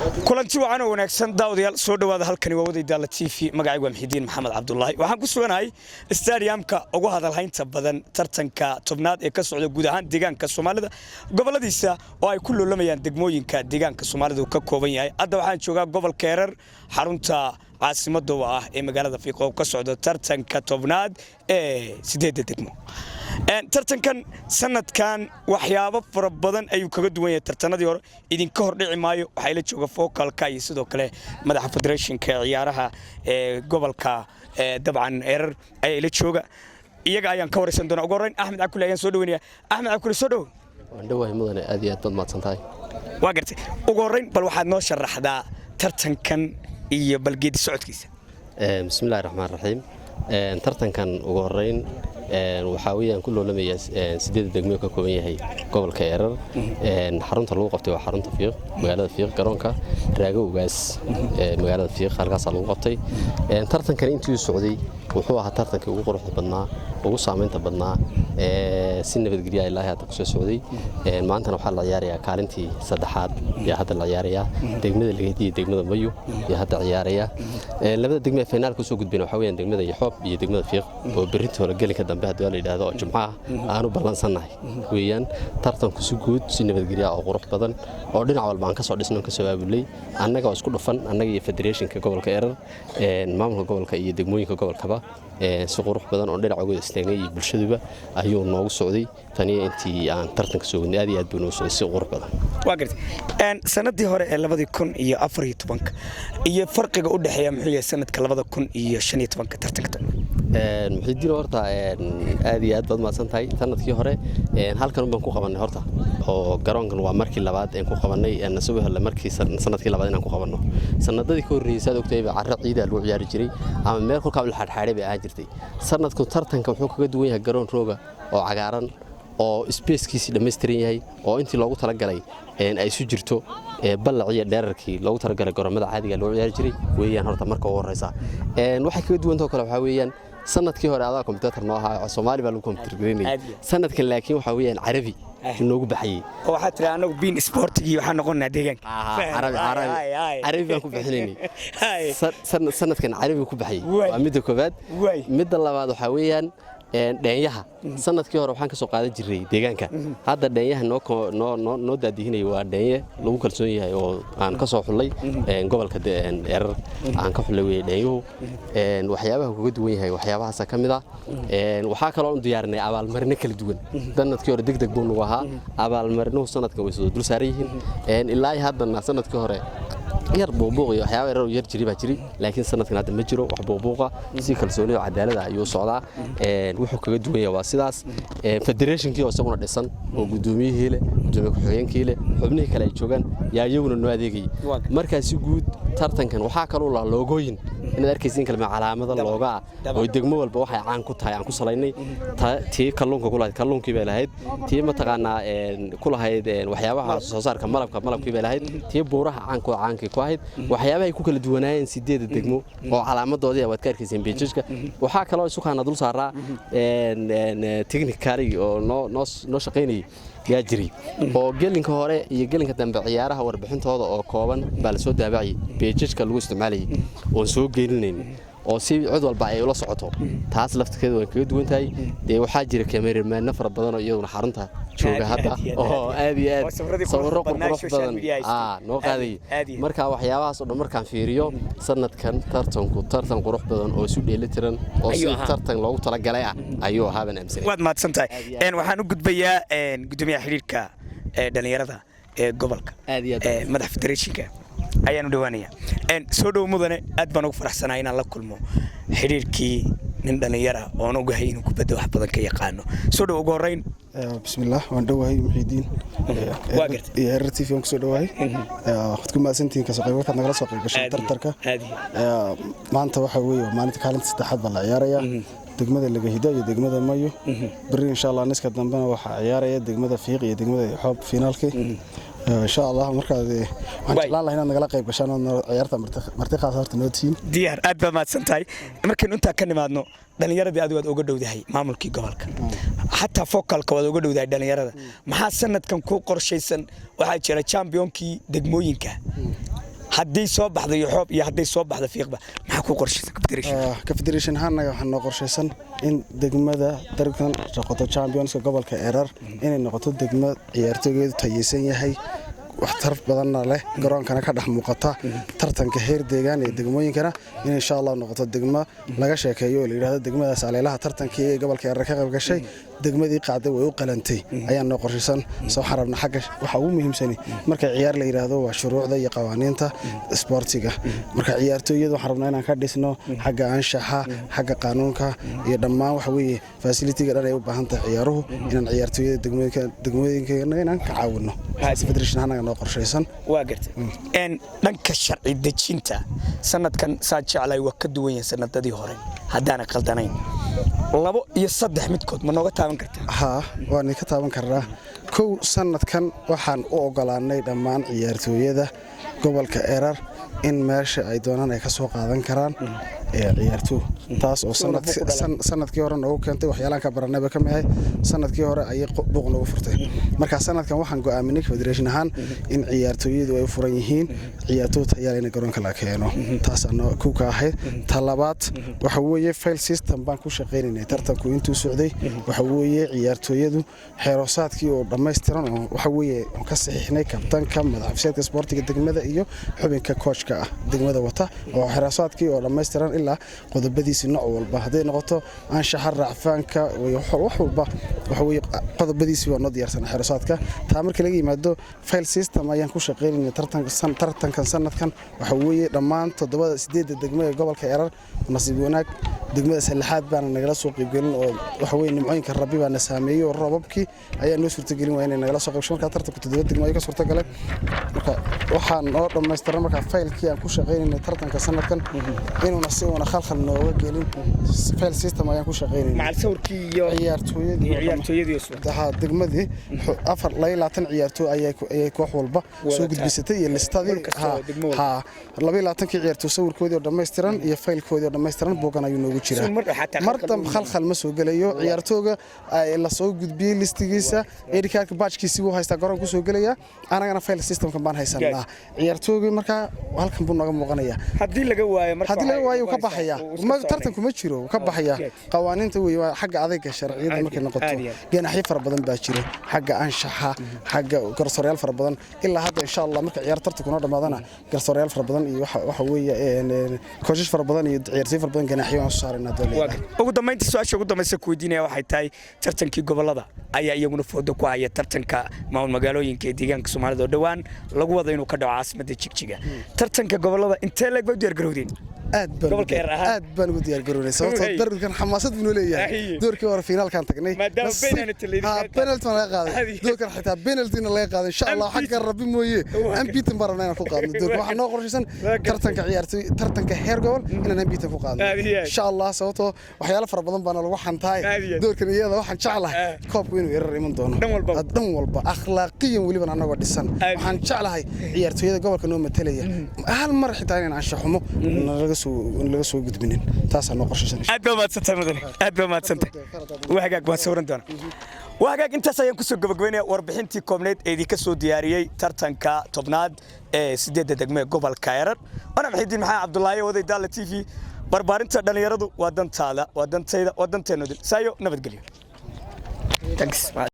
Kulanti wacan oo wanaagsan, daawadayaal, soo dhowaada. Halkani waa Wadaydaala TV. Magacaygu waa Muxidiin Maxamed Cabdulaahi. Waxaan ku suganahay stadiumka ugu hadalhaynta badan tartanka 10aad ee ka socda guud ahaan deegaanka Soomaalida goboladiisa, oo ay ku loolamayaan degmooyinka deegaanka Soomaalida uu ka kooban yahay. Hadda waxaan joogaa gobolka Erar, xarunta caasimada ah ee magaalada Fiiq, oo ka socda tartanka 10aad ee sideedda degmo. Tartankan sanadkan waxyaabo fara badan ayuu kaga duwan yahay tartanadii hore. Idinka hor dhici maayo. Waxaa ila jooga focalka iyo sidoo kale madaxa federationka ciyaaraha ee gobolka, dabcan Erar ayaa ila jooga. Iyaga ayaan ka waraysan doonaa. Ugu horreyn Axmed Cakule ayaan soo dhaweynaya. Axmed Cakule, soo dhow. Waan dhowahay, mudane, aad iyo aad baad mahadsan tahay. Waa gartay. Ugu horreyn, bal waxaad noo sharaxdaa tartankan iyo bal geedi socodkiisa. Bismillahi raxmaan raxiim. Tartankan ugu horeyn waxaa weeyaan ku loolamaya sideedda degmo ka kooban yahay gobolka Erar. Xarunta lagu qabtay waa xarunta Fiiq, magaalada Fiiq, garoonka Raago Ugaas magaalada Fiiq, halkaasaa lagu qabtay. Tartankan intii socday wuxuu ahaa tartankii ugu quruxda badnaa, ugu saamaynta badnaa, si nabadgelya ilaahay hadda kusoo socday. Maantana waxaa la ciyaarayaa kaalintii saddexaad ayaa hadda la ciyaarayaa. Degmada Ligeed iyo degmada Mayu ayaa hadda ciyaaraya. Labada degmo ee finaalka usoo gudbeen waxaa weeyaan degmada Yaxoob iyo degmada Fiiq, oo berrinta hore gelinka dambe, haddii la yidhaahdo, oo Jumco ah aanu ballansannahay weeyaan. Tartanku si guud, si nabadgelya oo qurux badan oo dhinac walba aan ka soo dhisno, ka soo aabulay, annaga oo isku dhufan, annaga iyo federationka gobolka Erar, maamulka gobolka iyo degmooyinka gobolkaba, si qurux badan oo dhinac uga istaagnay iyo bulshaduba ayuu noogu socday. Taniyo intii aan tartanka soo wadnay aad iyo aad buu noogu socday si qurux badan. Waa gartay. Sanadii hore ee 2014-ka iyo farqiga u dhexeeya muxuu yahay sanadka 2015-ka tartanka? Muxidiin, horta aad iyo aad baad mahadsan tahay. Sanadkii hore halkan baan ku qabanay horta, oo garoonkan waa markii labaad een ku qabanay, nasiib hele markii sanadkii labaad inaan ku qabanno. Sanadadii ka horreeyay, saad ogtahay, carro ciida lagu ciyaari jiray ama meel kolkaa la xadxaadhay bay ahaan jirtay. Sanadku tartanka wuxuu kaga duwan yahay garoon rooga oo cagaaran oo spacekiisii dhammaystiran yahay, oo intii loogu talagalay ay isu jirto, ballac iyo dheerarkii loogu talagalay garoomada caadiga loo ciyaari jiray weeyaan. Horta marka ugu horreysa waxay kaga duwantao kale waxaa weeyaan, sanadkii hore adaa kombyuutar noo ahaa, Soomaali baa lagu kombyuutar gareynayay. Sanadkan laakiin waxaa weeyaan Carabi inoogu baxayay. Oo waxaa tiri anagu beIN Sportigii waxaan noqonnaa deegaanka. Carabi, Carabi, Carabi baan ku bixinaynay. Sanadkan Carabi ku baxayay waa midda koowaad. Midda labaad waxaa weeyaan dheenyaha. Sanadkii hore waxaan ka soo qaadan jiray deegaanka. Hadda dheenyaha noo daadihinaya waa dheenye lagu kalsoon yahay oo aan ka soo xullay gobolka Erar, aan ka xullay wey dheenyuhu. Waxyaabaha kaga duwan yahay waxyaabahaasa ka mid ah. Waxaa kaloo u diyaarinay abaalmarino kala duwan. Sanadkii hore deg deg buu nagu ahaa abaalmarinuhu, sanadkan way soo dul saaran yihiin. Ilaa haddana sanadkii hore yar buuqbuuq iyo waxyaaba yarar yar jiri baa jiri, laakiin sanadkan hadda ma jiro wax buuqbuuqa. Si kalsooni oo cadaalad ah ayuu socdaa. Wuxuu kaga duwan yahay waa sidaas. Federationkii oo isaguna dhisan, oo guddoomiyihii leh, gudoomiye ku-xigeenkii leh, xubnihii kale ay joogaan, yaa iyaguna noo adeegayay. Markaa si guud tartankan waxaa kaloo lahaa loogooyin inaad arkaysa in kalma calaamada looga ah oo degmo walba waxay caan ku tahay aan ku salaynay. Tii kalluunka ku lahayd kalluunkii bay lahayd, tii mataqaanaa ku lahayd waxyaabaha soo saarka malabka malabkii bay lahayd, tii buuraha caanka oo caankii ku ahayd. Waxyaabahay ku kala duwanaayeen sideeda degmo oo calaamadoodii waad ka arkayseen pageska. Waxaa kaloo isukaana dul saaraa technically oo noo shaqaynayay yaa jiray, oo gelinka hore iyo gelinka dambe ciyaaraha warbixintooda oo kooban baa la soo daabacayay, pageska lagu isticmaalayay oon soo geelinayn, oo si cid walba ay ula socoto. Taas laftirkeeda way kaga duwan tahay. Dee waxaa jira kameramaano fara badan oo iyaduna xarunta jooga hadda oo aad iyo aad sawirro qurqurux badan noo qaadayay. Marka waxyaabahaas oo dhan markaan fiiriyo, sanadkan tartanku tartan qurux badan oo isu dheelitiran oo si tartan loogu talagalay ah ayuu ahaa baan aaminsanay. Waad mahadsan tahay. Waxaan u gudbayaa gudoomiyaha xidhiirka dhalinyarada ee gobolka, madax federationka ayaan u dhawaanaya. Soo dhow, mudane. Aad baan ugu faraxsanahay inaan la kulmo xidhiirkii nin dhallinyara oon ogahay inuu kubadda wax badan ka yaqaano. Soo dhow ugu horreyn. Bismillaah, waan dhowahay, Muxiidiin. Waa gartay. Iyo Herer TV waan kusoo dhowahay. Waxaad ku mahadsantihiin kasoo qaybgalkaad nagala soo qayb gashay tartarka. Maanta waxa weeye maalinta kaalinta saddexaad baa la ciyaaraya, degmada Lagahida iyo degmada Mayo. Berri, insha Allah, niska dambena waxaa ciyaaraya degmada Fiiq iyo degmada Xoob finaalkii, insha Allah. Markaad waxaan jeclaan lahaa inaad nagala qayb gashaan oo ciyaarta marti khaas horta noo tihiin. Diyaar, aad baa mahadsan tahay. Markaynu intaa ka nimaadno, dhallinyaradii adigu waad uga dhowdahay maamulkii gobolka, xataa focalka waad uga dhowdahay dhallinyarada. Maxaa sanadkan kuu qorshaysan? Waxaa jira championkii degmooyinka. Haddii soo baxda Yoxoob iyo hadday soo baxda Fiiqba, maxaa ku qorshaysan confederation? Confederation ahaannaga waxaa noo qorshaysan in degmada darkan noqoto championska gobolka Erar, inay noqoto degmo ciyaartooygeedu tayeysan yahay, waxtar badanna leh, garoonkana ka dhex muuqata tartanka heer deegaan ee degmooyinkana, in insha Allah noqoto degmo laga sheekeeyo oo la yidhahdo degmadaas aleelaha tartankii ee gobolka Erar ka qayb gashay, degmadii qaaday way u qalantay ayaa noo qorshaysan. Soo waxaan rabnaa xagga waxa ugu muhiimsani marka ciyaar la yidhaahdo waa shuruucda iyo qawaaniinta isboortiga. Marka ciyaartooyada waxaan rabnaa inaan ka dhisno xagga anshaxa, xagga qaanuunka iyo dhammaan waxa weeye facility-ga dhan ay u baahan tahay ciyaaruhu, inaan ciyaartooyada degmooyinkeena inaan ka caawino. Federation ahaan noo qorshaysan. Waa gartay. Dhanka sharci dejinta sanadkan saa jeclay waa ka duwan yahay sanadadii hore, haddaana qaldanayn labo iyo saddex midkood ma nooga taaban kartaa? Haa, waan idinka taaban karnaa. Kow, sanadkan waxaan u ogolaanay dhammaan ciyaartooyada gobolka Erar in meesha ay doonaan ay ka soo qaadan karaan ciyaartooy, taas oo sanadkii hore noogu keentay waxyaalaan ka baranayba ka mid ahay. Sanadkii hore ayay buuq noogu furtay. Marka sanadkan waxaan go'aaminay federation ahaan in ciyaartooyadu ay u furan yihiin, ciyaartooy tayaal in garoonka la keeno. Taasaa kow ka ahayd. Ta labaad waxa weeye file system baan ku shaqaynaynay tartanku intuu socday. Waxa weeye ciyaartooyadu xeerosaadkii oo dhammaystiran oo waxa weeye ka saxiixnay kabtanka, madaxafiseedka isboortiga degmada iyo xubinka coachka ah degmada wata, oo xeerosaadkii oo dhammaystiran ilaa qodobadiisi nooc walba, hadday noqoto anshaxa, raacfaanka, wax walba, waxa weeye qodobadiisi waa noo diyaarsan xeerosaadka. Taa marka laga yimaado, file system ayaan ku shaqaynaynay tartankan sanadkan. Waxa weeye dhammaan toddobada sideedda degmo ee gobolka Erar, nasiib wanaag degmada Sallaxaad baana nagala soo qaybgelin, oo waxa weeye nimcooyinka Rabbi baana saameeyey oo roobabkii ayaa noo suurtagelin waa inay nagala soo qaybsho. Marka tartanku toddoba degmo ayuu ka suurtagalay. Marka waxaan noo dhammaystiran marka faylkii aan ku shaqaynaynay tartanka sanadkan, inuuna si uuna khalkhal nooga gelin, file system ayaan ku shaqaynaynay. Macal sawirkii iyo ciyaartooyadii. Ciyaartooyadii. Ha, degmadii 24 ciyaartooy ayay koox walba soo gudbisatay iyo listadii. Ha, 22-kii ciyaartooy sawirkoodii oo dhammaystiran iyo faylkoodii oo dhammaystiran buugan ayuu noogu jiraa. Mar dambe khalkhal ma soo gelayo. Ciyaartooga la soo gudbiyey listigiisa, ID cardka badge-kiisii buu haystaa, garoon ku soo gelaya. Anagana file systemkan baan haysanaa. Ciyaartoogii markaa halkan buu nooga muuqanaya. Haddii laga waayo marka? Haddii laga waayo, ka baxaya, tartanku ma jiro, ka baxaya. Qawaaniinta wey, waa xagga adayga sharciyada markay noqoto. Ganaxyo fara badan baa jira xagga anshaxa, xagga garsoorayaal fara badan. Ilaa hadda insha Allah marka ciyaar tartanku noo dhamaadana, garsoorayaal fara badan iyo waxa weeye coaches fara badan iyo ciyaartooy fara badan ganaxyo aan soo saaraynaa doonayna. Ugu dambeyntii, su-aasha ugu dambaysa ku weydiinaya waxay tahay, tartankii gobolada ayaa iyaguna fooda ku haya, tartanka maamul magaalooyinka ee deegaanka Soomaalida oo dhowaan lagu wada inuu ka dhaco caasimadda Jigjiga. Tartanka gobolada intee leeg bay u diyaar garowdeen? Aad baan ugu diyaar garownay, sababtoo darkan xamaasad buu noo leeyahay. Doorkii hore finaalkaan tagnay, penalty baan laga qaaday. Doorkan xitaa penaltyna laga qaaday insha Allah, xagga Rabbi mooye, unbeaten baan rabnaa inaan ku qaadno. Doorka waxaa noo qorshaysan tartanka ciyaartoy, tartanka heer gobol inaan unbeaten ku qaadno insha Allah, sababtoo waxyaalo fara badan baana lagu xantaay. Doorkan iyada waxaan jeclahay koobku inuu Erar iman doono dhan walba, akhlaaqiyan weliban annagoo dhisan. Waxaan jeclahay ciyaartooyada gobolka noo matalaya hal mar xitaa inaan anshaxumo laga soo gudbinin. Taasaa noo qorshaysan. Aad baa mahadsantahay mudane, aad baa mahadsantahay. Waa hagaag, waan sawiran doonaa. Waa hagaag, intaas ayaan kusoo gabagabeynaya warbixintii koobneyd ee idinka soo diyaariyey tartanka 10aad ee sideedda degmo ee gobolka Erar. Waana Maxidiin Maxamed Cabdulaahi, waday Daala TV. Barbaarinta dhallinyaradu waa dantaada, waa dantayda, waa danteennu. Saayo nabadgelyo. Thanks.